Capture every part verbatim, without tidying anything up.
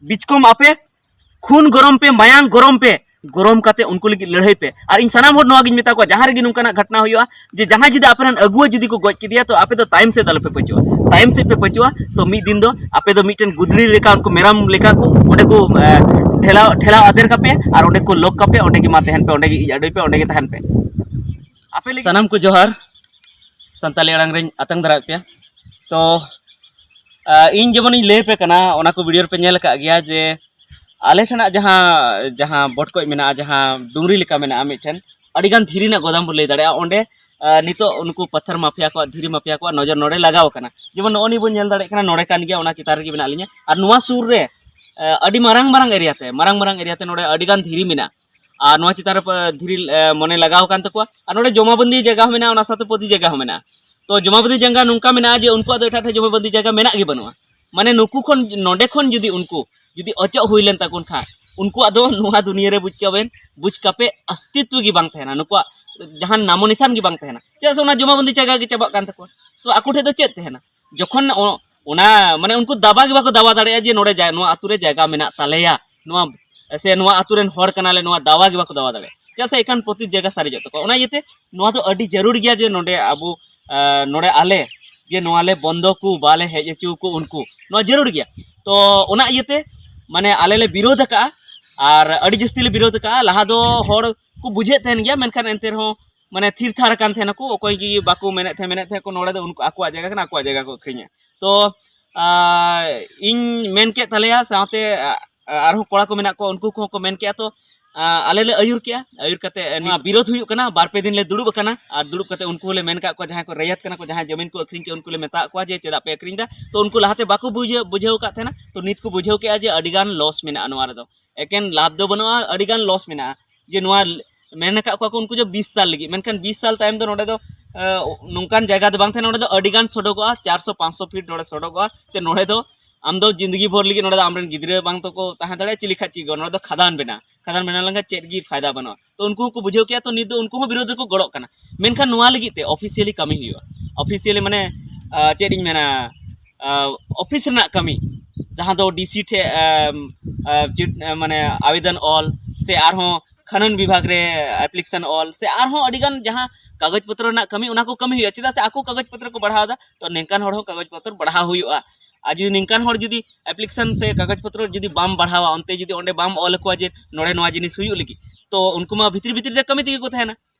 ᱵᱤᱪᱠᱚᱢ ᱟᱯᱮ ᱠᱷᱩᱱ ᱜᱚᱨᱚᱢ ᱯᱮ, ᱢᱟᱭᱟᱝ ᱜᱚᱨᱚᱢ ᱯᱮ, ᱜᱚᱨᱚᱢ ᱠᱟᱛᱮ ᱩᱱᱠᱩ ᱞᱟᱹᱜᱤᱫ ᱞᱟᱹᱲᱦᱟᱹᱭ ᱯᱮ᱾ ᱟᱨ ᱤᱧ ᱥᱟᱱᱟᱢ ᱦᱚᱲ ᱱᱚᱣᱟ ᱜᱤᱧ ᱢᱮᱛᱟ ᱠᱚᱣᱟ, ᱡᱟᱦᱟᱸ ᱨᱮᱜᱮ ᱱᱚᱝᱠᱟᱱᱟᱜ ᱜᱷᱚᱴᱱᱟ ᱦᱩᱭᱩᱜᱼᱟ, ᱡᱮ ᱡᱟᱦᱟᱸᱭ ᱡᱩᱫᱤ ᱟᱯᱮ ᱨᱮᱱ ᱟᱹᱜᱩᱣᱟᱹ ᱡᱩᱫᱤ ᱠᱚ ᱜᱚᱡ ᱠᱮᱫᱮᱭᱟ, ᱛᱚ ᱟᱯᱮ ᱫᱚ ᱛᱟᱭᱚᱢ ᱥᱮᱫ ᱟᱞᱚ ᱯᱮ ᱯᱟᱹᱪᱚᱜᱼᱟ᱾ ᱛᱟᱭᱚᱢ ᱥᱮᱫ ᱯᱮ ᱯᱟᱹᱪᱚᱜᱼᱟ, ᱛᱚ ᱢᱤᱫ ᱫᱤᱱ ᱫᱚ ᱟᱯᱮ ᱫᱚ ᱢᱤᱫᱴᱮᱱ ᱜᱩᱫᱽᱲᱤ ᱞᱮᱠᱟ, ᱩᱱᱠᱩ ᱢᱮᱨᱚᱢ ᱞᱮᱠᱟ ᱠᱚ ᱚᱸᱰᱮ ᱠᱚ ᱮ, ᱴᱷᱮᱞᱟᱣ ᱴᱷᱮᱞᱟᱣ ᱟᱫᱮᱨ ᱠᱟᱯᱮ, ᱟᱨ ᱚᱸᱰᱮ ᱠᱚ ᱞᱚᱠ ᱠᱟᱯᱮ, ᱚᱸᱰᱮ ᱜᱮ ᱢᱟ ᱛᱟᱦᱮᱱ ᱯᱮ, ᱚᱸᱰᱮ ᱜᱮ ᱤᱡ ᱟᱹᱰᱩᱭ ᱯᱮ, ᱚᱸᱰᱮ ᱜᱮ ᱛᱟᱦᱮᱱ ᱯᱮ᱾ ᱟᱯᱮ ᱞᱟᱹᱜᱤᱫ ᱥᱟᱱᱟᱢ ᱠᱚ ᱡᱚᱦᱟᱨ᱾ ᱥᱟᱱᱛᱟᱞᱤ ᱟᱲᱟᱝ ᱨᱤᱧ ᱟᱛᱟᱝ ᱫᱟᱨᱟᱢᱮᱫ ᱯᱮᱭᱟ᱾ ᱛᱚ ᱟ, ᱤᱧ ᱡᱮᱢᱚᱱᱤᱧ ᱞᱟᱹᱭ ᱟᱯᱮ ᱠᱟᱱᱟ, ᱚᱱᱟ ᱠᱚ ᱵᱷᱤᱰᱤᱭᱳ ᱨᱮᱯᱮ ᱧᱮᱞ ᱟᱠᱟᱫ ᱜᱮᱭᱟ ᱡᱮ ᱟᱞᱮ ᱴᱷᱮᱱᱟᱜ ᱡᱟᱦᱟᱸ ᱡᱟᱦᱟᱸ ᱵᱚᱴᱠᱚᱡ ᱢᱮᱱᱟᱜᱼᱟ, ᱡᱟᱦᱟᱸ ᱰᱩᱝᱨᱤ ᱞᱮᱠᱟ ᱢᱮᱱᱟᱜᱼᱟ ᱢᱤᱫᱴᱷᱮᱱ, ᱟᱹᱰᱤᱜᱟᱱ ᱫᱷᱤᱨᱤ ᱨᱮᱱᱟᱜ ᱜᱚᱫᱟᱢ ᱵᱚᱱ ᱞᱟᱹᱭ ᱫᱟᱲᱮᱭᱟᱜᱼᱟ᱾ ᱚᱸᱰᱮ ᱟ, ᱱᱤᱛᱚᱜ ᱩᱱᱠᱩ ᱯᱟᱛᱷᱟᱨ ᱢᱟᱯᱷᱤᱭᱟ ᱠᱚᱣᱟᱜ, ᱫᱷᱤᱨᱤ ᱢᱟᱯᱷᱤᱭᱟ ᱠᱚᱣᱟᱜ ᱱᱚᱡᱚᱨ ᱱᱚᱰᱮ ᱞᱟᱜᱟᱣ ᱟᱠᱟᱱᱟ᱾ ᱡᱮᱢᱚᱱ ᱱᱚᱜᱼᱚ ᱱᱤᱭᱟᱹ ᱵᱚᱱ ᱧᱮᱞ ᱫᱟᱲᱮᱭᱟᱜ ᱠᱟᱱᱟ, ᱱᱚᱰᱮ ᱠᱟᱱ ᱜᱮᱭᱟ, ᱚᱱᱟ ᱪᱮᱛᱟᱱ ᱨᱮᱜᱮ ᱢᱮᱱᱟᱜ ᱞᱤᱧᱟ᱾ ᱟᱨ ᱱᱚᱣᱟ ᱥᱩᱨ ᱨᱮ ᱟ, ᱟᱹᱰᱤ ᱢᱟᱨᱟᱝ ᱢᱟᱨᱟᱝ ᱮᱨᱤᱭᱟ ᱛᱮ, ᱢᱟᱨᱟᱝ ᱢᱟᱨᱟᱝ ᱮᱨᱤᱭᱟ ᱛᱮ ᱱᱚᱰᱮ ᱟᱹᱰᱤᱜᱟᱱ ᱫᱷᱤᱨᱤ ᱢᱮᱱᱟᱜᱼᱟ᱾ ᱟᱨ ᱱᱚᱣᱟ ᱪᱮᱛᱟᱱ ᱨᱮ ᱯᱟ-, ᱫᱷᱤᱨᱤ ᱮ, ᱢᱚᱱᱮ ᱞᱟᱜᱟᱣ ᱟᱠᱟᱱ ᱛᱟᱠᱚᱣᱟ᱾ ᱟᱨ ᱱᱚᱰᱮ ᱡᱚᱢᱟᱵᱚᱱᱫᱤ ᱡᱟᱭᱜᱟ ᱦᱚᱸ ᱢᱮᱱᱟᱜᱼᱟ, ᱚᱱᱟ ᱥᱟᱶᱛᱮ ᱯᱚᱫᱤ ᱡᱟᱭᱜᱟ ᱦᱚᱸ ᱢᱮᱱᱟᱜᱼᱟ᱾ ᱛᱚ ᱡᱚᱢᱟᱵᱚᱱᱫᱤ ᱡᱟᱭᱜᱟ ᱱᱚᱝᱠᱟ ᱢᱮᱱᱟᱜᱼᱟ ᱡᱮ ᱩᱱᱠᱩᱣᱟᱜ ᱫᱚ ᱮᱴᱟᱜ ᱴᱷᱮᱱ ᱡᱚᱢᱟᱵᱚᱱᱫᱤ ᱡᱟᱭᱜᱟ ᱢᱮᱱᱟᱜ ᱜᱮ ᱵᱟᱹᱱᱩᱜᱼᱟ᱾ ᱢᱟᱱᱮ ᱱᱩᱠᱩ ᱠᱷᱚᱱ, ᱱᱚᱰᱮ ᱠᱷᱚᱱ ᱡᱩᱫᱤ ᱩᱱᱠᱩ ᱡᱩᱫᱤ ᱚᱪᱚᱜ ᱦᱩᱭ ᱞᱮᱱ ᱛᱟᱠᱚ ᱠᱷᱟᱱ, ᱩᱱᱠᱩᱣᱟᱜ ᱫᱚ ᱱᱚᱣᱟ ᱫᱩᱱᱤᱭᱟᱹ ᱨᱮ ᱵᱩᱡᱽ ᱠᱟᱜ ᱵᱮᱱ, ᱵᱩᱡᱽ ᱠᱟᱯᱮ ᱚᱥᱛᱤᱛᱣᱚ ᱜᱮ ᱵᱟᱝ ᱛᱟᱦᱮᱱᱟ, ᱱᱩᱠᱩᱣᱟᱜ ᱡᱟᱦᱟᱱ ᱱᱟᱢᱚ ᱱᱤᱥᱟᱱ ᱜᱮ ᱵᱟᱝ ᱛᱟᱦᱮᱱᱟ᱾ ᱪᱮᱫᱟᱜ ᱥᱮ ᱚᱱᱟ ᱡᱚᱢᱟᱵᱚᱱᱫᱤ ᱡᱟᱭᱜᱟ ᱜᱮ ᱪᱟᱵᱟᱜ ᱠᱟᱱ ᱛᱟᱠᱚᱣᱟ᱾ ᱛᱚ ᱟᱠᱚ ᱴᱷᱮᱱ ᱫᱚ ᱪᱮᱫ ᱛᱟᱦᱮᱱᱟ? ᱡᱚᱠᱷᱚᱱ ᱚ-, ᱚᱱᱟ ᱢᱟᱱᱮ ᱩᱱᱠᱩ ᱫᱟᱵᱟ ᱜᱮ ᱵᱟᱠᱚ ᱫᱟᱵᱟ ᱫᱟᱲᱮᱭᱟᱜᱼᱟ ᱡᱮ ᱱᱚᱰᱮ ᱡᱟ-, ᱱᱚᱣᱟ ᱟᱹᱛᱩ ᱨᱮ ᱡᱟᱭᱜᱟ ᱢᱮᱱᱟᱜ ᱛᱟᱞᱮᱭᱟ, ᱱᱚᱣᱟ ᱥᱮ ᱱᱚᱣᱟ ᱟᱹᱛᱩ ᱨᱮᱱ ᱦᱚᱲ ᱠᱟᱱᱟᱞᱮ, ᱱᱚᱣᱟ ᱫᱟᱣᱟ ᱜᱮ ᱵᱟᱠᱚ ᱫᱟᱣᱟ ᱫᱟᱲᱮᱭᱟᱜᱼᱟ᱾ ᱪᱮᱫᱟᱜ ᱥᱮ ᱮᱠᱷᱟᱱ ᱯᱨᱚᱛᱤ ᱡᱟᱭᱜᱟ ᱥᱟᱨᱮᱡᱚᱜ ᱛᱟᱠᱚᱣᱟ᱾ ᱚᱱᱟ ᱤᱭᱟᱹᱛᱮ ᱱᱚᱣᱟ ᱫᱚ ᱟᱹᱰᱤ ᱡᱟᱹᱨᱩᱲ ᱜᱮᱭᱟ ᱡᱮ ᱱᱚᱰᱮ ᱟᱵᱚ, ᱟ, ᱱᱚᱰᱮ ᱟᱞᱮ ᱡᱮ ᱱᱚᱣᱟ ᱞᱮ ᱵᱚᱱᱫᱚ ᱠᱚ, ᱵᱟᱞᱮ ᱦᱮᱡ ᱦᱚᱪᱚ ᱠᱚ ᱩᱱᱠᱩ, ᱱᱚᱣᱟ ᱡᱟᱹᱨᱩᱲ ᱜᱮᱭᱟ᱾ ᱛᱚ ᱚᱱᱟ ᱤᱭᱟᱹᱛᱮ ᱢᱟᱱᱮ ᱟᱞᱮ ᱞᱮ ᱵᱤᱨᱳᱫᱷ ᱟᱠᱟᱜᱼᱟ, ᱟᱨ ᱟᱹᱰᱤ ᱡᱟᱹᱥᱛᱤ ᱞᱮ ᱵᱤᱨᱳᱫᱷ ᱟᱠᱟᱜᱼᱟ᱾ ᱞᱟᱦᱟ ᱫᱚ ᱦᱚᱲ ᱠᱚ ᱵᱩᱡᱷᱟᱹᱣᱮᱫ ᱛᱟᱦᱮᱱ ᱜᱮᱭᱟ, ᱢᱮᱱᱠᱷᱟᱱ ᱮᱱᱛᱮ ᱨᱮᱦᱚᱸ ᱢᱟᱱᱮ ᱛᱷᱤᱨ ᱛᱷᱟᱨ ᱟᱠᱟᱱ ᱛᱟᱦᱮᱱᱟᱠᱚ, ᱚᱠᱚᱭ ᱜᱮ ᱵᱟᱠᱚ ᱢᱮᱱᱮᱫ ᱛᱟᱦᱮᱸ, ᱢᱮᱱᱮᱫ ᱛᱟᱦᱮᱸ ᱠᱚ ᱱᱚᱰᱮ ᱫᱚ ᱩᱱᱠᱩ ᱟᱠᱚᱣᱟᱜ ᱡᱟᱭᱜᱟ ᱠᱟᱱᱟ, ᱟᱠᱚᱣᱟᱜ ᱡᱟᱭᱜᱟ ᱠᱚ ᱟᱹᱠᱷᱨᱤᱧᱟ᱾ ᱛᱚ ᱟ, ᱤᱧ ᱢᱮᱱ ᱠᱮᱫ ᱛᱟᱞᱮᱭᱟ, ᱥᱟᱶᱛᱮ ᱟ, ᱟᱨᱦᱚᱸ ᱠᱚᱲᱟ ᱠᱚ ᱢᱮᱱᱟᱜ ᱠᱚᱣᱟ, ᱩᱱᱠᱩ ᱠᱚᱦᱚᱸ ᱠᱚ ᱢᱮᱱ ᱠᱮᱜᱼᱟ᱾ ᱛᱚ ᱟ, ᱟᱞᱮ ᱞᱮ ᱟᱹᱭᱩᱨ ᱠᱮᱜᱼᱟ᱾ ᱟᱹᱭᱩᱨ ᱠᱟᱛᱮ ᱱᱚᱣᱟ ᱵᱤᱨᱳᱫᱷ ᱦᱩᱭᱩᱜ ᱠᱟᱱᱟ, ᱵᱟᱨ ᱯᱮ ᱫᱤᱱ ᱞᱮ ᱫᱩᱲᱩᱵ ᱟᱠᱟᱱᱟ᱾ ᱟᱨ ᱫᱩᱲᱩᱵ ᱠᱟᱛᱮ ᱩᱱᱠᱩ ᱦᱚᱸᱞᱮ ᱢᱮᱱ ᱠᱟᱜ ᱠᱚᱣᱟ, ᱡᱟᱦᱟᱸᱭ ᱠᱚ ᱨᱮᱭᱟᱛ ᱠᱟᱱᱟ ᱠᱚ, ᱡᱟᱦᱟᱸᱭ ᱡᱟᱢᱤᱱ ᱠᱚ ᱟᱹᱠᱷᱨᱤᱧ ᱠᱮᱜᱼᱟ, ᱩᱱᱠᱩ ᱞᱮ ᱢᱮᱛᱟᱜ ᱠᱚᱣᱟ ᱡᱮ ᱪᱮᱫᱟᱜ ᱯᱮ ᱟᱹᱠᱷᱨᱤᱧ ᱮᱫᱟ᱾ ᱛᱚ ᱩᱱᱠᱩ ᱞᱟᱦᱟᱛᱮ ᱵᱟᱠᱚ ᱵᱩᱡᱷᱟᱹᱣ, ᱵᱩᱡᱷᱟᱹᱣ ᱟᱠᱟᱫ ᱛᱟᱦᱮᱱᱟ, ᱛᱚ ᱱᱤᱛ ᱠᱚ ᱵᱩᱡᱷᱟᱹᱣ ᱠᱮᱜᱼᱟ ᱡᱮ ᱟᱹᱰᱤ ᱜᱟᱱ ᱞᱚᱥ ᱢᱮᱱᱟᱜᱼᱟ ᱱᱚᱣᱟ ᱨᱮᱫᱚ᱾ ᱮᱠᱮᱱ ᱞᱟᱵᱷ ᱫᱚ ᱵᱟᱹᱱᱩᱜᱼᱟ, ᱟᱹᱰᱤ ᱜᱟᱱ ᱞᱚᱥ ᱢᱮᱱᱟᱜᱼᱟ᱾ ᱡᱮ ᱱᱚᱣᱟ ᱢᱮᱱ ᱟᱠᱟᱫ ᱠᱚᱣᱟ ᱠᱚ ᱩᱱᱠᱩ ᱡᱮ ᱵᱤᱥ ᱥᱟᱞ ᱞᱟᱹᱜᱤᱫ, ᱢᱮᱱᱠᱷᱟᱱ ᱵᱤᱥ ᱥᱟᱞ ᱛᱟᱭᱚᱢ ᱫᱚ ᱱᱚᱰᱮ ᱫᱚ ᱟ, ᱱᱚᱝᱠᱟᱱ ᱡᱟᱭᱜᱟ ᱫᱚ ᱵᱟᱝ ᱛᱟᱦᱮᱱᱟ, ᱱᱚᱰᱮ ᱫᱚ ᱟᱹᱰᱤ ᱜᱟᱱ ᱥᱚᱰᱚᱜᱚᱜᱼᱟ, ᱪᱟᱨᱥᱚ ᱯᱟᱸᱪᱥᱚ ᱯᱷᱤᱴ ᱱᱚᱰᱮ ᱥᱚᱰᱚᱜᱚᱜᱼᱟ᱾ ᱛᱮ ᱱᱚᱰᱮ ᱫᱚ ᱟᱢ ᱫᱚ ᱡᱤᱱᱫᱮᱜᱤ ᱵᱷᱳᱨ ᱞᱟᱹᱜᱤᱫ ᱱᱚᱰᱮ ᱫᱚ ᱟᱢᱨᱮᱱ ᱜᱤᱫᱽᱨᱟᱹ ᱵᱟᱝ ᱛᱚᱠᱚ ᱛᱟᱦᱮᱸ ᱫᱟᱲᱮᱭᱟᱜᱼᱟ, ᱪᱤᱞᱤ ᱠᱷᱟᱡ ᱪᱮᱫ ᱜᱮ, ᱱᱚᱰᱮ ᱫᱚ ᱠᱷᱟᱫᱟᱱ ᱵᱮᱱᱟᱜᱼᱟ, ᱠᱷᱟᱫᱟᱱ ᱵᱮᱱᱟᱣ ᱞᱮᱱᱠᱷᱟᱱ ᱪᱮᱫ ᱜᱮ ᱯᱷᱟᱭᱫᱟ ᱵᱟᱹᱱᱩᱜᱼᱟ᱾ ᱛᱚ ᱩᱱᱠᱩ ᱦᱚᱸᱠᱚ ᱵᱩᱡᱷᱟᱹᱣ ᱠᱮᱜᱼᱟ, ᱛᱚ ᱱᱤᱛ ᱫᱚ ᱩᱱᱠᱩ ᱦᱚᱸ ᱵᱤᱨᱳᱫᱷ ᱨᱮᱠᱚ ᱜᱚᱲᱚᱜ ᱠᱟᱱᱟ᱾ ᱢᱮᱱᱠᱷᱟᱱ ᱱᱚᱣᱟ ᱞᱟᱹᱜᱤᱫ ᱛᱮ ᱚᱯᱷᱤᱥᱤᱭᱟᱞᱤ ᱠᱟᱹᱢᱤ ᱦᱩᱭᱩᱜᱼᱟ, ᱚᱯᱷᱤᱥᱤᱭᱟᱞᱤ ᱢᱟᱱᱮ ᱟ, ᱪᱮᱫ ᱤᱧ ᱢᱮᱱᱟ, ᱟ, ᱚᱯᱷᱤᱥ ᱨᱮᱱᱟᱜ ᱠᱟᱹᱢᱤ, ᱡᱟᱦᱟᱸ ᱫᱚ ᱰᱤᱥᱤ ᱴᱷᱮᱱ ᱮᱢ, ᱮ, ᱪᱤᱴ-, ᱮ, ᱢᱟᱱᱮ ᱟᱵᱮᱫᱚᱱ ᱚᱞ, ᱥᱮ ᱟᱨᱦᱚᱸ ᱠᱷᱟᱱᱚᱱ ᱵᱤᱵᱷᱟᱜᱽ ᱨᱮ ᱮᱯᱞᱤᱠᱮᱥᱚᱱ ᱚᱞ, ᱥᱮ ᱟᱨᱦᱚᱸ ᱟᱹᱰᱤᱜᱟᱱ ᱡᱟᱦᱟᱸ ᱠᱟᱜᱚᱡᱽ ᱯᱚᱛᱨᱚ ᱨᱮᱱᱟᱜ ᱠᱟᱹᱢᱤ, ᱚᱱᱟ ᱠᱚ ᱠᱟᱹᱢᱤ ᱦᱩᱭᱩᱜᱼᱟ᱾ ᱪᱮᱫᱟᱜ ᱥᱮ ᱟᱠᱚ ᱠᱟᱜᱚᱡᱽ ᱯᱚᱛᱨᱚ ᱠᱚ ᱵᱟᱲᱦᱟᱣ ᱮᱫᱟ, ᱛᱚ ᱱᱤᱝᱠᱟᱱ ᱦᱚᱲ ᱦᱚᱸ ᱠᱟᱜᱚᱡᱽ ᱯᱚᱛᱨᱚ ᱵᱟᱲᱦᱟᱣ ᱦᱩᱭᱩᱜᱼᱟ᱾ ᱟᱨ ᱡᱩᱫᱤ ᱱᱤᱝᱠᱟᱱ ᱦᱚᱲ ᱡᱩᱫᱤ ᱮᱯᱞᱤᱠᱮᱥᱚᱱ ᱥᱮ ᱠᱟᱜᱚᱡᱽ ᱯᱚᱛᱨᱚ ᱡᱩᱫᱤ ᱵᱟᱢ ᱵᱟᱲᱦᱟᱣᱟ, ᱚᱱᱛᱮ ᱡᱩᱫᱤ ᱚᱸᱰᱮ ᱵᱟᱢ ᱚᱞ ᱟᱠᱚᱣᱟ ᱡᱮ ᱱᱚᱰᱮ ᱱᱚᱣᱟ ᱡᱤᱱᱤᱥ ᱦᱩᱭᱩᱜ ᱞᱟᱹᱜᱤᱫ, ᱛᱚ ᱩᱱᱠᱩ ᱢᱟ ᱵᱷᱤᱛᱨᱤ ᱵᱷᱤᱛᱨᱤ ᱛᱮ ᱠᱟᱹᱢᱤ ᱛᱮᱜᱮ ᱠᱚ ᱛᱟᱦᱮᱱᱟ᱾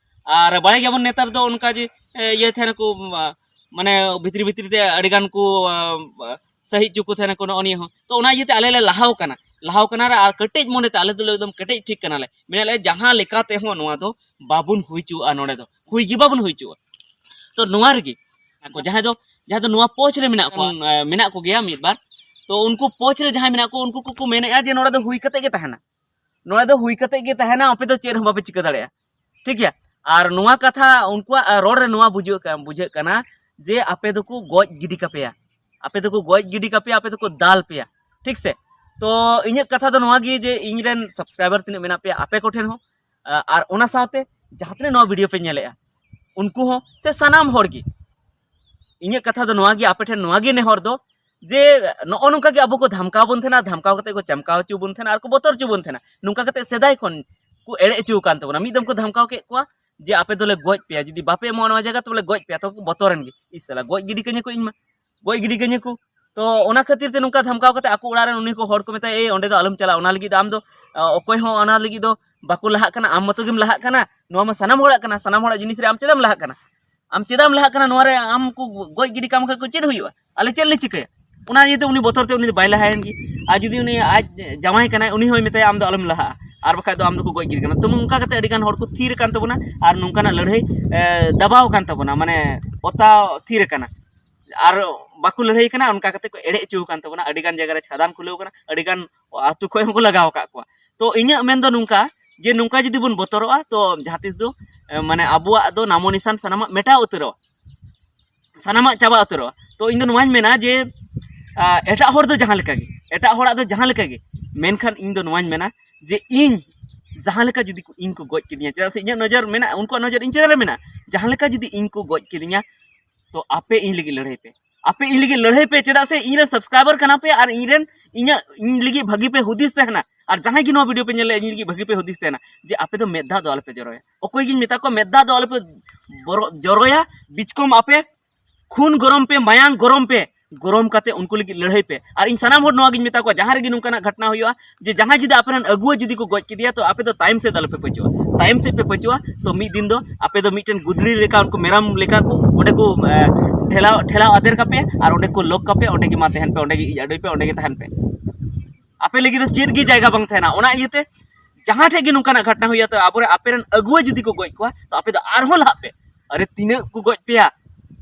ᱟᱨ ᱵᱟᱲᱟᱭ ᱜᱮᱭᱟᱵᱚᱱ ᱱᱮᱛᱟᱨ ᱫᱚ ᱚᱱᱠᱟ ᱡᱮ, ᱮ, ᱤᱭᱟᱹ ᱛᱟᱦᱮᱱᱟᱠᱚ, ᱢᱟ-, ᱢᱟᱱᱮ ᱵᱷᱤᱛᱨᱤ ᱵᱷᱤᱛᱨᱤ ᱛᱮ ᱟᱹᱰᱤᱜᱟᱱ ᱠᱚ, ᱟ, ᱥᱟᱹᱦᱤ ᱦᱚᱪᱚ ᱠᱚ ᱛᱟᱦᱮᱱᱟᱠᱚ, ᱱᱚᱜᱼᱚ ᱱᱤᱭᱟᱹ ᱦᱚᱸ᱾ ᱛᱚ ᱚᱱᱟ ᱤᱭᱟᱹᱛᱮ ᱟᱞᱮ ᱞᱮ ᱞᱟᱦᱟᱣ ᱠᱟᱱᱟ, ᱞᱟᱦᱟᱣ ᱠᱟᱱᱟ ᱨᱮ ᱟᱨ ᱠᱮᱴᱮᱡ ᱢᱚᱱᱮᱛᱮ ᱟᱞᱮ ᱫᱚᱞᱮ ᱮᱠᱫᱚᱢ ᱠᱮᱴᱮᱡ ᱴᱷᱤᱠ ᱠᱟᱱᱟᱞᱮ, ᱢᱮᱱᱮᱫ ᱞᱮ ᱡᱟᱦᱟᱸ ᱞᱮᱠᱟ ᱛᱮᱦᱚᱸ ᱱᱚᱣᱟ ᱫᱚ ᱵᱟᱵᱚᱱ ᱦᱩᱭ ᱦᱚᱪᱚᱣᱟᱜᱼᱟ, ᱱᱚᱰᱮ ᱫᱚ ᱦᱩᱭ ᱜᱮ ᱵᱟᱵᱚᱱ ᱦᱩᱭ ᱦᱚᱪᱚᱣᱟᱜᱼᱟ᱾ ᱛᱚ ᱱᱚᱣᱟ ᱨᱮᱜᱮ ᱟᱠᱚ ᱡᱟᱦᱟᱸᱭ ᱫᱚ, ᱡᱟᱦᱟᱸᱭ ᱫᱚ ᱱᱚᱣᱟ ᱯᱚᱪ ᱨᱮ ᱢᱮᱱᱟᱜ ᱠᱚᱣᱟ, ᱮ, ᱢᱮᱱᱟᱜ ᱠᱚᱜᱮᱭᱟ ᱢᱤᱫ ᱵᱟᱨ, ᱛᱚ ᱩᱱᱠᱩ ᱯᱚᱪ ᱨᱮ ᱡᱟᱦᱟᱸᱭ ᱢᱮᱱᱟᱜ ᱠᱚᱣᱟ, ᱩᱱᱠᱩ ᱠᱚᱠᱚ ᱢᱮᱱᱮᱫᱼᱟ ᱡᱮ ᱱᱚᱰᱮ ᱫᱚ ᱦᱩᱭ ᱠᱟᱛᱮ ᱜᱮ ᱛᱟᱦᱮᱱᱟ, ᱱᱚᱰᱮ ᱫᱚ ᱦᱩᱭ ᱠᱟᱛᱮ ᱜᱮ ᱛᱟᱦᱮᱱᱟ, ᱟᱯᱮ ᱫᱚ ᱪᱮᱫ ᱦᱚᱸ ᱵᱟᱯᱮ ᱪᱤᱠᱟᱹ ᱫᱟᱲᱮᱭᱟᱜᱼᱟ, ᱴᱷᱤᱠ ᱜᱮᱭᱟ᱾ ᱟᱨ ᱱᱚᱣᱟ ᱠᱟᱛᱷᱟ ᱩᱱᱠᱩᱣᱟᱜ, ᱟ, ᱨᱚᱲ ᱨᱮ ᱱᱚᱣᱟ ᱵᱩᱡᱷᱟᱹᱜ ᱠᱟ-, ᱵᱩᱡᱷᱟᱹᱜ ᱠᱟᱱᱟ ᱡᱮ ᱟᱯᱮ ᱫᱚᱠᱚ ᱜᱚᱡ ᱜᱤᱰᱤ ᱠᱟᱯᱮᱭᱟ, ᱟᱯᱮ ᱫᱚᱠᱚ ᱜᱚᱡ ᱜᱤᱰᱤ ᱠᱟᱯᱮᱭᱟ, ᱟᱯᱮ ᱫᱚᱠᱚ ᱫᱟᱞ ᱯᱮᱭᱟ, ᱴᱷᱤᱠ ᱥᱮ? ᱛᱚ ᱤᱧᱟᱹᱜ ᱠᱟᱛᱷᱟ ᱫᱚ ᱱᱚᱣᱟ ᱜᱮ ᱡᱮ ᱤᱧ ᱨᱮᱱ ᱥᱟᱵᱥᱠᱨᱟᱭᱵᱟᱨ ᱛᱤᱱᱟᱹᱜ ᱢᱮᱱᱟᱜ ᱯᱮᱭᱟ ᱟᱯᱮ ᱠᱚᱴᱷᱮᱱ ᱦᱚᱸ, ᱟ, ᱟᱨ ᱚᱱᱟ ᱥᱟᱶᱛᱮ ᱡᱟᱦᱟᱸ ᱛᱤᱱᱟᱹᱜ ᱱᱚᱣᱟ ᱵᱷᱤᱰᱤᱭᱳ ᱯᱮ ᱧᱮᱞᱮᱜᱼᱟ ᱩᱱᱠᱩ ᱦᱚᱸ, ᱥᱮ ᱥᱟᱱᱟᱢ ᱦᱚᱲ ᱜᱮ, ᱤᱧᱟᱹᱜ ᱠᱟᱛᱷᱟ ᱫᱚ ᱱᱚᱣᱟ ᱜᱮ, ᱟᱯᱮ ᱴᱷᱮᱱ ᱱᱚᱣᱟ ᱜᱮ ᱱᱮᱦᱚᱨ ᱫᱚ ᱡᱮ ᱱᱚᱜᱼᱚ ᱱᱚᱝᱠᱟ ᱜᱮ ᱟᱵᱚ ᱠᱚ ᱫᱷᱟᱢᱠᱟᱣ ᱵᱚᱱ ᱛᱟᱦᱮᱱᱟ, ᱫᱷᱟᱢᱠᱟᱣ ᱠᱟᱛᱮ ᱠᱚ ᱪᱟᱢᱠᱟᱣ ᱦᱚᱪᱚ ᱵᱚᱱ ᱛᱟᱦᱮᱱᱟ ᱟᱨ ᱠᱚ ᱵᱚᱛᱚᱨ ᱦᱚᱪᱚ ᱵᱚᱱ ᱛᱟᱦᱮᱱᱟ᱾ ᱱᱚᱝᱠᱟ ᱠᱟᱛᱮ ᱥᱮᱫᱟᱭ ᱠᱷᱚᱱ ᱠᱚ ᱮᱲᱮ ᱦᱚᱪᱚ ᱟᱠᱟᱱ ᱛᱟᱵᱚᱱᱟ᱾ ᱢᱤᱫ ᱫᱚᱢ ᱠᱚ ᱫᱷᱟᱢᱠᱟᱣ ᱠᱮᱫ ᱠᱚᱣᱟ ᱡᱮ ᱟᱯᱮ ᱫᱚᱞᱮ ᱜᱚᱡ ᱯᱮᱭᱟ, ᱡᱩᱫᱤ ᱵᱟᱯᱮ ᱮᱢᱚᱜᱼᱟ ᱱᱚᱣᱟ ᱡᱟᱭᱜᱟ ᱛᱚᱵᱮ ᱞᱮ ᱜᱚᱡ ᱯᱮᱭᱟ, ᱛᱚ ᱠᱚ ᱵᱚᱛᱚᱨᱮᱱ ᱜᱮ, ᱤᱥ ᱥᱟᱞᱟ ᱜᱚᱡ ᱜᱤᱰᱤ ᱠᱟᱹᱧᱟ ᱠᱚ ᱤᱧ ᱢᱟ, ᱜᱚᱡ ᱜᱤᱰᱤ ᱠᱟᱹᱧᱟ ᱠᱚ᱾ ᱛᱚ ᱚᱱᱟ ᱠᱷᱟᱹᱛᱤᱨ ᱛᱮ ᱱᱚᱝᱠᱟ ᱫᱷᱟᱢᱠᱟᱣ ᱠᱟᱛᱮ ᱟᱠᱚ ᱚᱲᱟᱜ ᱨᱮᱱ ᱩᱱᱤ ᱠᱚ ᱦᱚᱲ ᱠᱚ ᱢᱮᱛᱟᱭᱟ, "ᱮᱭ ᱚᱸᱰᱮ ᱫᱚ ᱟᱞᱚᱢ ᱪᱟᱞᱟᱜᱼᱟ, ᱚᱱᱟ ᱞᱟᱹᱜᱤᱫ ᱫᱚ ᱟᱢ ᱫᱚ, ᱟ, ᱚᱠᱚᱭ ᱦᱚᱸ ᱚᱱᱟ ᱞᱟᱹᱜᱤᱫ ᱫᱚ ᱵᱟᱠᱚ ᱞᱟᱦᱟᱜ ᱠᱟᱱᱟ, ᱟᱢ ᱢᱚᱛᱚ ᱜᱮᱢ ᱞᱟᱦᱟᱜ ᱠᱟᱱᱟ, ᱱᱚᱣᱟ ᱢᱟ ᱥᱟᱱᱟᱢ ᱦᱚᱲᱟᱜ ᱠᱟᱱᱟ, ᱥᱟᱱᱟᱢ ᱦᱚᱲᱟᱜ ᱡᱤᱱᱤᱥ ᱨᱮ ᱟᱢ ᱪᱮᱫᱟᱜ ᱮᱢ ᱞᱟᱦᱟᱜ ᱠᱟᱱᱟ?" ᱟᱢ ᱪᱮᱫᱟᱜ ᱮᱢ ᱞᱟᱦᱟᱜ ᱠᱟᱱᱟ? ᱱᱚᱣᱟ ᱨᱮ ᱟᱢ ᱠᱚ ᱜᱚᱡ ᱜᱤᱰᱤ ᱠᱟᱢ ᱠᱷᱟᱱ ᱠᱚ ᱪᱮᱫ ᱦᱩᱭᱩᱜᱼᱟ? ᱟᱞᱮ ᱪᱮᱫ ᱞᱮ ᱪᱤᱠᱟᱹᱭᱟ? ᱚᱱᱟ ᱤᱭᱟᱹᱛᱮ ᱩᱱᱤ ᱵᱚᱛᱚᱨ ᱛᱮ ᱩᱱᱤ ᱫᱚ ᱵᱟᱭ ᱞᱟᱦᱟᱭᱮᱱ ᱜᱮ᱾ ᱟᱨ ᱡᱩᱫᱤ ᱩᱱᱤ ᱟᱡ ᱡᱟᱶᱟᱭ ᱠᱟᱱᱟᱭ, ᱩᱱᱤ ᱦᱚᱸᱭ ᱢᱮᱛᱟᱭᱟ, "ᱟᱢ ᱫᱚ ᱟᱞᱚᱢ ᱞᱟᱦᱟᱜᱼᱟ, ᱟᱨ ᱵᱟᱠᱷᱟᱡ ᱫᱚ ᱟᱢ ᱫᱚᱠᱚ ᱜᱚᱡ ᱜᱤᱰᱤ ᱠᱟᱱᱟ᱾" ᱛᱚ ᱱᱚᱝᱠᱟ ᱠᱟᱛᱮ ᱟᱹᱰᱤ ᱜᱟᱱ ᱦᱚᱲ ᱠᱚ ᱛᱷᱤᱨ ᱟᱠᱟᱱ ᱛᱟᱵᱚᱱᱟ ᱟᱨ ᱱᱚᱝᱠᱟᱱᱟᱜ ᱞᱟᱹᱲᱦᱟᱹᱭ, ᱮ, ᱫᱟᱵᱟᱣ ᱟᱠᱟᱱ ᱛᱟᱵᱚᱱᱟ, ᱢᱟᱱᱮ ᱚᱛᱟ ᱛᱷᱤᱨ ᱟᱠᱟᱱᱟ᱾ ᱟᱨ ᱵᱟᱠᱚ ᱞᱟᱹᱲᱦᱟᱹᱭ ᱠᱟᱱᱟ, ᱚᱱᱠᱟ ᱠᱟᱛᱮ ᱠᱚ ᱮᱲᱮ ᱦᱚᱪᱚ ᱟᱠᱟᱱ ᱛᱟᱵᱚᱱᱟ᱾ ᱟᱹᱰᱤ ᱜᱟᱱ ᱡᱟᱭᱜᱟ ᱨᱮ ᱪᱷᱟᱫᱟᱱ ᱠᱷᱩᱞᱟᱹᱣ ᱠᱟᱱᱟ, ᱟᱹᱰᱤ ᱜᱟᱱ ᱟᱹᱛᱩ ᱠᱷᱚᱱ ᱦᱚᱸᱠᱚ ᱞᱟᱜᱟᱣ ᱟᱠᱟᱫ ᱠᱚᱣᱟ᱾ ᱛᱚ ᱤᱧᱟᱹᱜ ᱢᱮᱱ ᱫᱚ ᱱᱚᱝᱠᱟ ᱡᱮ ᱱᱚᱝᱠᱟ ᱡᱩᱫᱤ ᱵᱚᱱ ᱵᱚᱛᱚᱨᱚᱜᱼᱟ, ᱛᱚ ᱡᱟᱦᱟᱸ ᱛᱤᱥ ᱫᱚ, ᱮ, ᱢᱟᱱᱮ ᱟᱵᱚᱣᱟᱜ ᱫᱚ ᱱᱟᱢᱚ ᱱᱤᱥᱟᱱ ᱥᱟᱱᱟᱢᱟᱜ ᱢᱮᱴᱟᱣ ᱩᱛᱟᱹᱨᱚᱜᱼᱟ, ᱥᱟᱱᱟᱢᱟᱜ ᱪᱟᱵᱟ ᱩᱛᱟᱹᱨᱚᱜᱼᱟ᱾ ᱛᱚ ᱤᱧ ᱫᱚ ᱱᱚᱣᱟᱧ ᱢᱮᱱᱟ ᱡᱮ, ᱟ, ᱮᱴᱟᱜ ᱦᱚᱲ ᱫᱚ ᱡᱟᱦᱟᱸ ᱞᱮᱠᱟ ᱜᱮ, ᱮᱴᱟᱜ ᱦᱚᱲᱟᱜ ᱫᱚ ᱡᱟᱦᱟᱸ ᱞᱮᱠᱟ ᱜᱮ, ᱢᱮᱱᱠᱷᱟᱱ ᱤᱧ ᱫᱚ ᱱᱚᱣᱟᱧ ᱢᱮᱱᱟ ᱡᱮ ᱤᱧ ᱡᱟᱦᱟᱸ ᱞᱮᱠᱟ ᱡᱩᱫᱤ ᱠᱚ, ᱤᱧ ᱠᱚ ᱜᱚᱡ ᱠᱤᱫᱤᱧᱟ, ᱪᱮᱫᱟᱜ ᱥᱮ ᱤᱧᱟᱹᱜ ᱱᱚᱡᱚᱨ ᱢᱮᱱᱟᱜᱼᱟ, ᱩᱱᱠᱩᱣᱟᱜ ᱱᱚᱡᱚᱨ ᱤᱧ ᱪᱮᱛᱟᱱ ᱨᱮ ᱢᱮᱱᱟᱜᱼᱟ, ᱡᱟᱦᱟᱸ ᱞᱮᱠᱟ ᱡᱩᱫᱤ ᱤᱧ ᱠᱚ ᱜᱚᱡ ᱠᱤᱫᱤᱧᱟ, ᱛᱚ ᱟᱯᱮ ᱤᱧ ᱞᱟᱹᱜᱤᱫ ᱞᱟᱹᱲᱦᱟᱹᱭ ᱯᱮ᱾ ᱟᱯᱮ ᱤᱧ ᱞᱟᱹᱜᱤᱫ ᱞᱟᱹᱲᱦᱟᱹᱭ ᱯᱮ, ᱪᱮᱫᱟᱜ ᱥᱮ ᱤᱧ ᱨᱮᱱ ᱥᱟᱵᱥᱠᱨᱟᱭᱵᱟᱨ ᱠᱟᱱᱟ ᱯᱮ ᱟᱨ ᱤᱧ ᱨᱮᱱ ᱤᱧᱟᱹᱜ ᱤᱧ ᱞᱟᱹᱜᱤᱫ ᱵᱷᱟᱹᱜᱤ ᱯᱮ ᱦᱩᱫᱤᱥ ᱛᱟᱦᱮᱱᱟ᱾ ᱟᱨ ᱡᱟᱦᱟᱸᱭ ᱜᱮ ᱱᱚᱣᱟ ᱵᱷᱤᱰᱤᱭᱳ ᱯᱮ ᱧᱮᱞᱟ, ᱤᱧ ᱞᱟᱹᱜᱤᱫ ᱵᱷᱟᱹᱜᱤ ᱯᱮ ᱦᱩᱫᱤᱥ ᱛᱟᱦᱮᱱᱟ ᱡᱮ ᱟᱯᱮ ᱫᱚ ᱢᱮᱫ ᱫᱟᱜ ᱫᱚ ᱟᱞᱚᱯᱮ ᱡᱚᱨᱚᱭᱟ᱾ ᱚᱠᱚᱭ ᱜᱤᱧ ᱢᱮᱛᱟ ᱠᱚᱣᱟ ᱢᱮᱫ ᱫᱟᱜ ᱫᱚ ᱟᱞᱚᱯᱮ ᱵᱚᱨᱚ- ᱡᱚᱨᱚᱭᱟ, ᱵᱤᱪᱠᱚᱢ ᱟᱯᱮ ᱠᱷᱩᱱ ᱜᱚᱨᱚᱢ ᱯᱮ, ᱢᱟᱭᱟᱝ ᱜᱚᱨᱚᱢ ᱯᱮ, ᱜᱚᱨᱚᱢ ᱠᱟᱛᱮ ᱩᱱᱠᱩ ᱞᱟᱹᱜᱤᱫ ᱞᱟᱹᱲᱦᱟᱹᱭ ᱯᱮ᱾ ᱟᱨ ᱤᱧ ᱥᱟᱱᱟᱢ ᱦᱚᱲ ᱱᱚᱣᱟ ᱜᱤᱧ ᱢᱮᱛᱟ ᱠᱚᱣᱟ, ᱡᱟᱦᱟᱸ ᱨᱮᱜᱮ ᱱᱚᱝᱠᱟᱱᱟᱜ ᱜᱷᱚᱴᱱᱟ ᱦᱩᱭᱩᱜᱼᱟ, ᱡᱮ ᱡᱟᱦᱟᱸᱭ ᱡᱩᱫᱤ ᱟᱯᱮ ᱨᱮᱱ ᱟᱹᱜᱩᱣᱟᱹ ᱡᱩᱫᱤ ᱠᱚ ᱜᱚᱡ ᱠᱮᱫᱮᱭᱟ, ᱛᱚ ᱟᱯᱮ ᱫᱚ ᱛᱟᱭᱚᱢ ᱥᱮᱫ ᱫᱚ ᱟᱞᱚᱯᱮ ᱯᱟᱹᱪᱚᱜᱼᱟ᱾ ᱛᱟᱭᱚᱢ ᱥᱮᱫ ᱯᱮ ᱯᱟᱹᱪᱚᱜᱼᱟ, ᱛᱚ ᱢᱤᱫ ᱫᱤᱱ ᱫᱚ ᱟᱯᱮ ᱫᱚ ᱢᱤᱫᱴᱮᱱ ᱜᱩᱫᱽᱲᱤ ᱞᱮᱠᱟ ᱩᱱᱠᱩ ᱢᱮᱨᱚᱢ ᱞᱮᱠᱟ ᱠᱚ ᱚᱸᱰᱮ ᱠᱚ, ᱮ, ᱴᱷᱮᱞᱟᱣ, ᱴᱷᱮᱞᱟᱣ ᱟᱫᱮᱨ ᱠᱟᱯᱮ ᱟᱨ ᱚᱸᱰᱮ ᱠᱚ ᱞᱚᱠ ᱠᱟᱯᱮ, ᱚᱸᱰᱮ ᱜᱮ ᱢᱟ ᱛᱟᱦᱮᱱ ᱯᱮ, ᱚᱸᱰᱮ ᱜᱮ ᱤᱡ ᱟᱹᱰᱩᱭ ᱯᱮ, ᱚᱸᱰᱮ ᱜᱮ ᱛᱟᱦᱮᱱ ᱯᱮ᱾ ᱟᱯᱮ ᱞᱟᱹᱜᱤᱫ ᱫᱚ ᱪᱮᱫ ᱜᱮ ᱡᱟᱭᱜᱟ ᱵᱟᱝ ᱛᱟᱦᱮᱱᱟ᱾ ᱚᱱᱟ ᱤᱭᱟᱹᱛᱮ ᱡᱟᱦᱟᱸ ᱴᱷᱮᱡ ᱜᱮ ᱱᱚᱝᱠᱟᱱᱟᱜ ᱜᱷᱚᱴᱱᱟ ᱦᱩᱭᱩᱜᱼᱟ, ᱛᱚ ᱟᱵᱚᱨᱮᱱ, ᱟᱯᱮ ᱨᱮᱱ ᱟᱹᱜᱩᱣᱟᱹ ᱡᱩᱫᱤ ᱠᱚ ᱜᱚᱡ ᱠᱚᱣᱟ, ᱛᱚ ᱟᱯᱮ ᱫᱚ ᱟᱨᱦᱚᱸ ᱞᱟᱦᱟᱜ ᱯᱮ᱾ ᱟᱨᱮ, ᱛᱤᱱᱟᱹᱜ ᱠᱚ ᱜᱚᱡ ᱯᱮᱭᱟ,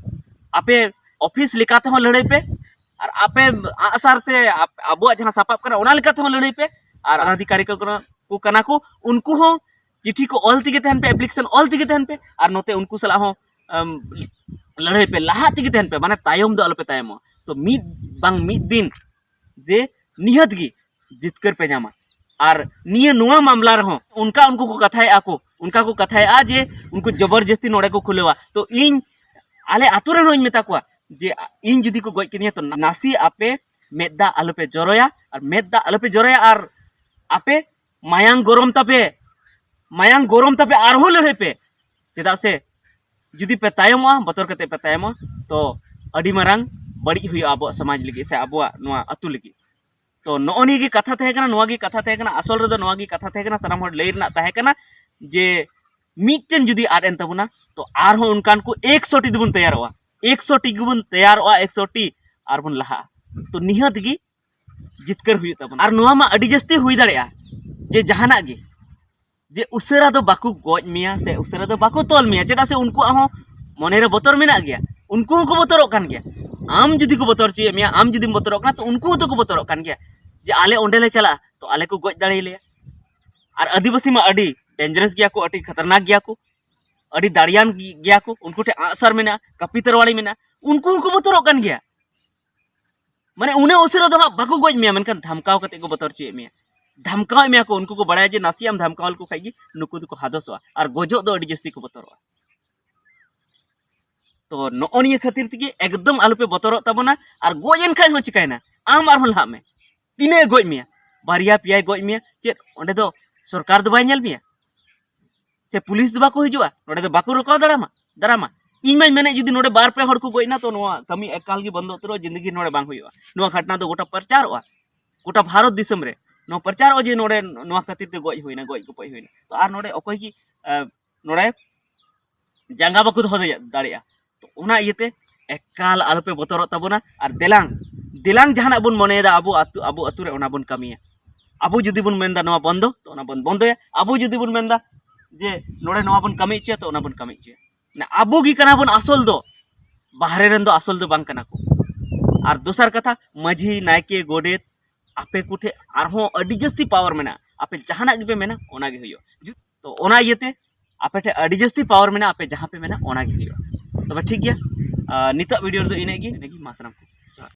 ᱟᱯᱮ ᱚᱯᱷᱤᱥ ᱞᱮᱠᱟ ᱛᱮᱦᱚᱸ ᱞᱟᱹᱲᱦᱟᱹᱭ ᱯᱮ, ᱟᱨ ᱟᱯᱮ ᱟᱜᱼᱥᱟᱨ ᱥᱮ ᱟᱯ- ᱟᱵᱚᱣᱟᱜ ᱡᱟᱦᱟᱸ ᱥᱟᱯᱟᱵ ᱠᱟᱱᱟ, ᱚᱱᱟ ᱞᱮᱠᱟ ᱛᱮᱦᱚᱸ ᱞᱟᱹᱲᱦᱟᱹᱭ ᱯᱮ᱾ ᱟᱨ ᱚᱱᱟᱫᱷᱤᱠᱟᱨᱤ ᱠᱚ ᱠᱟᱱᱟ, ᱠᱚ ᱠᱟᱱᱟ ᱠᱚ, ᱩᱱᱠᱩ ᱦᱚᱸ ᱪᱤᱴᱷᱤ ᱠᱚ ᱚᱞ ᱛᱮᱜᱮ ᱛᱟᱦᱮᱱ ᱯᱮ, ᱮᱯᱞᱤᱠᱮᱥᱚᱱ ᱚᱞ ᱛᱮᱜᱮ ᱛᱟᱦᱮᱱ ᱯᱮ, ᱟᱨ ᱱᱚᱛᱮ ᱩᱱᱠᱩ ᱥᱟᱞᱟᱜ ᱦᱚᱸ, ᱟᱢ, ᱞᱟᱹᱲᱦᱟᱹᱭ ᱯᱮ, ᱞᱟᱦᱟᱜ ᱛᱮᱜᱮ ᱛᱟᱦᱮᱱ ᱯᱮ, ᱢᱟᱱᱮ ᱛᱟᱭᱚᱢ ᱫᱚ ᱟᱞᱚᱯᱮ ᱛᱟᱭᱚᱢᱚᱜᱼᱟ᱾ ᱛᱚ ᱢᱤᱫ ᱵᱟᱝ ᱢᱤᱫ ᱫᱤᱱ ᱡᱮ ᱱᱤᱦᱟᱹᱛ ᱜᱮ ᱡᱤᱛᱠᱟᱹᱨ ᱯᱮ ᱧᱟᱢᱟ᱾ ᱟᱨ ᱱᱤᱭᱟᱹ ᱱᱚᱣᱟ ᱢᱟᱢᱞᱟ ᱨᱮᱦᱚᱸ ᱚᱱᱠᱟ ᱩᱱᱠᱩ ᱠᱚ ᱠᱟᱛᱷᱟᱭᱮᱫᱼᱟ ᱠᱚ, ᱚᱱᱠᱟ ᱠᱚ ᱠᱟᱛᱷᱟᱭᱮᱫᱼᱟ ᱡᱮ ᱩᱱᱠᱩ ᱡᱚᱵᱚᱨᱡᱚᱥᱛᱤ ᱱᱚᱰᱮ ᱠᱚ ᱠᱷᱩᱞᱟᱹᱣᱟ᱾ ᱛᱚ ᱤᱧ ᱟᱞᱮ ᱟᱛᱳ ᱨᱮᱱ ᱦᱚᱸᱧ ᱢᱮᱛᱟ ᱠᱚᱣᱟ ᱡᱮ ᱤᱧ ᱡᱩᱫᱤ ᱠᱚ ᱜᱚᱡ ᱠᱤᱫᱤᱧᱟ, ᱛᱚ ᱱᱟᱥᱮ ᱟᱯᱮ ᱢᱮᱫ ᱫᱟᱜ ᱟᱞᱚᱯᱮ ᱡᱚᱨᱚᱭᱟ, ᱟᱨ ᱢᱮᱫ ᱫᱟᱜ ᱟᱞᱚᱯᱮ ᱡᱚᱨᱚᱭᱟ, ᱟᱨ ᱟᱯᱮ ᱢᱟᱭᱟᱝ ᱜᱚᱨᱚᱢ ᱛᱟᱯᱮ, ᱢᱟᱭᱟᱝ ᱜᱚᱨᱚᱢ ᱛᱟᱯᱮ, ᱟᱨᱦᱚᱸ ᱞᱟᱹᱲᱦᱟᱹᱭ ᱯᱮ᱾ ᱪᱮᱫᱟᱜ ᱥᱮ ᱡᱩᱫᱤ ᱯᱮ ᱛᱟᱭᱚᱢᱚᱜᱼᱟ, ᱵᱚᱛᱚᱨ ᱠᱟᱛᱮ ᱯᱮ ᱛᱟᱭᱚᱢᱚᱜᱼᱟ, ᱛᱚ ᱟᱹᱰᱤ ᱢᱟᱨᱟᱝ ᱵᱟᱹᱲᱤᱡ ᱦᱩᱭᱩᱜᱼᱟ ᱟᱵᱚᱣᱟᱜ ᱥᱚᱢᱟᱡᱽ ᱞᱟᱹᱜᱤᱫ ᱥᱮ ᱟᱵᱚᱣᱟᱜ ᱱᱚᱣᱟ ᱟᱹᱛᱩ ᱞᱟᱹᱜᱤᱫ᱾ ᱛᱚ ᱱᱚᱜᱼᱚ ᱱᱤᱭᱟᱹ ᱜᱮ ᱠᱟᱛᱷᱟ ᱛᱟᱦᱮᱸ ᱠᱟᱱᱟ, ᱱᱚᱣᱟ ᱜᱮ ᱠᱟᱛᱷᱟ ᱛᱟᱦᱮᱸ ᱠᱟᱱᱟ, ᱟᱥᱚᱞ ᱨᱮᱫᱚ ᱱᱚᱣᱟ ᱜᱮ ᱠᱟᱛᱷᱟ ᱛᱟᱦᱮᱸ ᱠᱟᱱᱟ, ᱥᱟᱱᱟᱢ ᱦᱚᱲ ᱞᱟᱹᱭ ᱨᱮᱱᱟᱜ ᱛᱟᱦᱮᱸ ᱠᱟᱱᱟ ᱡᱮ ᱢᱤᱫᱴᱮᱱ ᱡᱩᱫᱤ ᱟᱫ ᱮᱱ ᱛᱟᱵᱚᱱᱟ, ᱛᱚ ᱟᱨᱦᱚᱸ ᱚᱱᱠᱟᱱ ᱠᱚ ᱮᱠᱥᱚ ᱴᱤ ᱫᱚᱵᱚᱱ ᱛᱮᱭᱟᱨᱚᱜᱼᱟ, ᱮᱠᱥᱚ ᱴᱤ ᱜᱮᱵᱚᱱ ᱛᱮᱭᱟᱨᱚᱜᱼᱟ, ᱮᱠᱥᱚ ᱴᱤ ᱟᱨ ᱵᱚᱱ ᱞᱟᱦᱟᱜᱼᱟ᱾ ᱛᱚ ᱱᱤᱦᱟᱹᱛ ᱜᱮ ᱡᱤᱛᱠᱟᱹᱨ ᱦᱩᱭᱩᱜ ᱛᱟᱵᱚᱱᱟ᱾ ᱟᱨ ᱱᱚᱣᱟ ᱢᱟ ᱟᱹᱰᱤ ᱡᱟᱹᱥᱛᱤ ᱦᱩᱭ ᱫᱟᱲᱮᱭᱟᱜᱼᱟ ᱡᱮ ᱡᱟᱦᱟᱱᱟᱜ ᱜᱮ, ᱡᱮ ᱩᱥᱟᱹᱨᱟ ᱫᱚ ᱵᱟᱠᱚ ᱜᱚᱡ ᱢᱮᱭᱟ ᱥᱮ ᱩᱥᱟᱹᱨᱟ ᱫᱚ ᱵᱟᱠᱚ ᱛᱚᱞ ᱢᱮᱭᱟ, ᱪᱮᱫᱟᱜ ᱥᱮ ᱩᱱᱠᱩᱣᱟᱜ ᱦᱚᱸ ᱢᱚᱱᱮᱨᱮ ᱵᱚᱛᱚᱨ ᱢᱮᱱᱟᱜ ᱜᱮᱭᱟ, ᱩᱱᱠᱩ ᱦᱚᱸᱠᱚ ᱵᱚᱛᱚᱨᱚᱜ ᱠᱟᱱ ᱜᱮᱭᱟ᱾ ᱟᱢ ᱡᱩᱫᱤ ᱠᱚ ᱵᱚᱛᱚᱨ ᱦᱚᱪᱚᱭᱮᱫ ᱢᱮᱭᱟ, ᱟᱢ ᱡᱩᱫᱤᱢ ᱵᱚᱛᱚᱨᱚᱜ ᱠᱟᱱᱟ, ᱛᱚ ᱩᱱᱠᱩ ᱦᱚᱸᱛᱚ ᱠᱚ ᱵᱚᱛᱚᱨᱚᱜ ᱠᱟᱱ ᱜᱮᱭᱟ ᱡᱮ ᱟᱞᱮ ᱚᱸᱰᱮ ᱞᱮ ᱪᱟᱞᱟᱜᱼᱟ, ᱛᱚ ᱟᱞᱮ ᱠᱚ ᱜᱚᱡ ᱫᱟᱲᱮᱭᱟᱞᱮᱭᱟ᱾ ᱟᱨ ᱟᱹᱫᱤᱵᱟᱹᱥᱤ ᱢᱟ ᱟᱹᱰᱤ ᱰᱮᱧᱡᱟᱨᱟᱥ ᱜᱮᱭᱟ ᱠᱚ, ᱟᱹᱰᱤ ᱠᱷᱟᱛᱟᱨᱱᱟᱠ ᱜᱮᱭᱟ ᱠᱚ, ᱟᱹᱰᱤ ᱫᱟᱲᱮᱭᱟᱱ ᱜᱮᱭᱟ ᱠᱚ, ᱩᱱᱠᱩ ᱴᱷᱮᱱ ᱟᱜᱼᱥᱟᱨ ᱢᱮᱱᱟᱜᱼᱟ, ᱠᱟᱹᱯᱤ ᱛᱟᱨᱣᱟᱲᱤ ᱢᱮᱱᱟᱜᱼᱟ, ᱩᱱᱠᱩ ᱦᱚᱸᱠᱚ ᱵᱚᱛᱚᱨᱚᱜ ᱠᱟᱱ ᱜᱮᱭᱟ᱾ ᱢᱟᱱᱮ ᱩᱱᱟᱹᱜ ᱩᱥᱟᱹᱨᱟ ᱫᱚ ᱦᱟᱸᱜ ᱵᱟᱠᱚ ᱜᱚᱡ ᱢᱮᱭᱟ, ᱢᱮᱱᱠᱷᱟᱱ ᱫᱷᱟᱢᱠᱟᱣ ᱠᱟᱛᱮ ᱠᱚ ᱵᱚᱛᱚᱨ ᱦᱚᱪᱚᱭᱮᱫ ᱢᱮᱭᱟ, ᱫᱷᱟᱢᱠᱟᱣᱮᱫ ᱢᱮᱭᱟ ᱠᱚ᱾ ᱩᱱᱠᱩ ᱠᱚ ᱵᱟᱲᱟᱭᱟ ᱡᱮ ᱱᱟᱥᱮᱭᱟᱜ ᱮᱢ ᱫᱷᱟᱢᱠᱟᱣ ᱞᱮᱠᱚ ᱠᱷᱟᱡ ᱜᱮ ᱱᱩᱠᱩ ᱫᱚᱠᱚ ᱦᱟᱫᱚᱥᱚᱜᱼᱟ, ᱟᱨ ᱜᱚᱡᱚᱜ ᱫᱚ ᱟᱹᱰᱤ ᱡᱟᱹᱥᱛᱤ ᱠᱚ ᱵᱚᱛᱚᱨᱚᱜᱼᱟ᱾ ᱛᱚ ᱱᱚᱜᱼᱚ ᱱᱤᱭᱟᱹ ᱠᱷᱟᱹᱛᱤᱨ ᱛᱮᱜᱮ ᱮᱠᱫᱚᱢ ᱟᱞᱚᱯᱮ ᱵᱚᱛᱚᱨᱚᱜ ᱛᱟᱵᱚᱱᱟ᱾ ᱟᱨ ᱜᱚᱡ ᱮᱱ ᱠᱷᱟᱱ ᱦᱚᱸ ᱪᱤᱠᱟᱹᱭᱮᱱᱟ? ᱟᱢ ᱟᱨᱦᱚᱸ ᱞᱟᱦᱟᱜ ᱢᱮ᱾ ᱛᱤᱱᱟᱹᱜ ᱮ ᱜᱚᱡ ᱢᱮᱭᱟ? ᱵᱟᱨᱭᱟ ᱯᱮᱭᱟᱭ ᱜᱚᱡ ᱢᱮᱭᱟ, ᱪᱮᱫ ᱚᱸᱰᱮ ᱫᱚ ᱥᱚᱨᱠᱟᱨ ᱫᱚ ᱵᱟᱭ ᱧᱮᱞ ᱢᱮᱭᱟ? ᱥᱮ ᱯᱩᱞᱤᱥ ᱫᱚ ᱵᱟᱠᱚ ᱦᱤᱡᱩᱜᱼᱟ? ᱱᱚᱸᱰᱮ ᱫᱚ ᱵᱟᱠᱚ ᱨᱚᱠᱟᱣ ᱫᱟᱨᱟᱢᱟ ᱫᱟᱨᱟᱢᱟ? ᱤᱧ ᱢᱟᱧ ᱢᱮᱱᱮᱫ, ᱡᱩᱫᱤ ᱱᱚᱰᱮ ᱵᱟᱨ ᱯᱮ ᱦᱚᱲ ᱠᱚ ᱜᱚᱡ ᱮᱱᱟ, ᱛᱚ ᱱᱚᱣᱟ ᱠᱟᱹᱢᱤ ᱮᱠᱟᱞ ᱜᱮ ᱵᱚᱱᱫᱚ ᱩᱛᱟᱹᱨᱚᱜᱼᱟ, ᱡᱤᱱᱫᱮᱜᱤ ᱱᱚᱰᱮ ᱵᱟᱝ ᱦᱩᱭᱩᱜᱼᱟ᱾ ᱱᱚᱣᱟ ᱜᱷᱚᱴᱱᱟ ᱫᱚ ᱜᱚᱴᱟ ᱯᱨᱚᱪᱟᱨᱚᱜᱼᱟ, ᱜᱚᱴᱟ ᱵᱷᱟᱨᱚᱛ ᱫᱤᱥᱚᱢ ᱨᱮ ᱱᱚᱣᱟ ᱯᱨᱚᱪᱟᱨᱚᱜᱼᱟ ᱡᱮ ᱱᱚᱰᱮ ᱱᱚᱣᱟ ᱠᱷᱟᱹᱛᱤᱨ ᱛᱮ ᱜᱚᱡ ᱦᱩᱭᱱᱟ, ᱜᱚᱡ ᱜᱚᱯᱚᱡ ᱦᱩᱭᱱᱟ᱾ ᱛᱚ ᱟᱨ ᱱᱚᱰᱮ ᱚᱠᱚᱭ ᱜᱮ ᱟᱸ, ᱱᱚᱰᱮ ᱡᱟᱸᱜᱟ ᱵᱟᱠᱚ ᱫᱚᱦᱚ ᱫᱟᱲᱮᱭᱟᱜ- ᱫᱟᱲᱮᱭᱟᱜᱼᱟ᱾ ᱛᱚ ᱚᱱᱟ ᱤᱭᱟᱹᱛᱮ ᱮᱠᱟᱞ ᱟᱞᱚᱯᱮ ᱵᱚᱛᱚᱨᱚᱜ ᱛᱟᱵᱚᱱᱟ᱾ ᱟᱨ ᱫᱮᱞᱟᱝ ᱫᱮᱞᱟᱝ ᱡᱟᱦᱟᱱᱟᱜ ᱵᱚᱱ ᱢᱚᱱᱮᱭᱮᱫᱟ ᱟᱵᱚ ᱟᱹᱛᱩ ᱟᱵᱚ ᱟᱹᱛᱩ ᱨᱮ, ᱚᱱᱟ ᱵᱚᱱ ᱠᱟᱹᱢᱤᱭᱟ᱾ ᱟᱵᱚ ᱡᱩᱫᱤ ᱵᱚᱱ ᱢᱮᱱᱫᱟ ᱱᱚᱣᱟ ᱵᱚᱱᱫᱚ, ᱛᱚ ᱚᱱᱟ ᱵᱚᱱ ᱵᱚᱱᱫᱚᱭᱟ᱾ ᱟᱵᱚ ᱡᱩᱫᱤ ᱵᱚᱱ ᱢᱮᱱᱫᱟ ᱡᱮ ᱱᱚᱰᱮ ᱱᱚᱣᱟ ᱵᱚᱱ ᱠᱟᱹᱢᱤ ᱦᱚᱪᱚᱭᱟ, ᱛᱚ ᱚᱱᱟ ᱵᱚᱱ ᱠᱟᱹᱢᱤ ᱦᱚᱪᱚᱭᱟ᱾ ᱢᱟᱱᱮ ᱟᱵᱚ ᱜᱮ ᱠᱟᱱᱟ ᱵᱚᱱ ᱟᱥᱚᱞ ᱫᱚ, ᱵᱟᱦᱨᱮ ᱨᱮᱱ ᱫᱚ ᱟᱥᱚᱞ ᱫᱚ ᱵᱟᱝ ᱠᱟᱱᱟ ᱠᱚ᱾ ᱟᱨ ᱫᱚᱥᱟᱨ ᱠᱟᱛᱷᱟ, ᱢᱟᱹᱡᱷᱤ, ᱱᱟᱭᱠᱮ, ᱜᱚᱰᱮᱛ, ᱟᱯᱮ ᱠᱚᱴᱷᱮᱱ ᱟᱨᱦᱚᱸ ᱟᱹᱰᱤ ᱡᱟᱹᱥᱛᱤ ᱯᱟᱣᱟᱨ ᱢᱮᱱᱟᱜᱼᱟ᱾ ᱟᱯᱮ ᱡᱟᱦᱟᱱᱟᱜ ᱜᱮᱯᱮ ᱢᱮᱱᱟ, ᱚᱱᱟ ᱜᱮ ᱦᱩᱭᱩᱜᱼᱟ᱾ ᱡᱩ- ᱛᱚ ᱚᱱᱟ ᱤᱭᱟᱹᱛᱮ ᱟᱯᱮ ᱴᱷᱮᱱ ᱟᱹᱰᱤ ᱡᱟᱹᱥᱛᱤ ᱯᱟᱣᱟᱨ ᱢᱮᱱᱟᱜᱼᱟ, ᱟᱯᱮ ᱡᱟᱦᱟᱸ ᱯᱮ ᱢᱮᱱᱟ ᱚᱱᱟ ᱜᱮ ᱦᱩᱭᱩᱜᱼᱟ᱾ ᱛᱚᱵᱮ ᱴᱷᱤᱠ ᱜᱮᱭᱟ, ᱟᱨ ᱱᱤᱛᱚᱜ ᱵᱷᱤᱰᱤᱭᱳ ᱨᱮᱫᱚ ᱤᱱᱟᱹᱜ ᱜᱮ, ᱤᱱᱟᱹᱜ ᱜᱮ, ᱢᱟ ᱥᱟᱱᱟᱢ ᱠᱚ᱾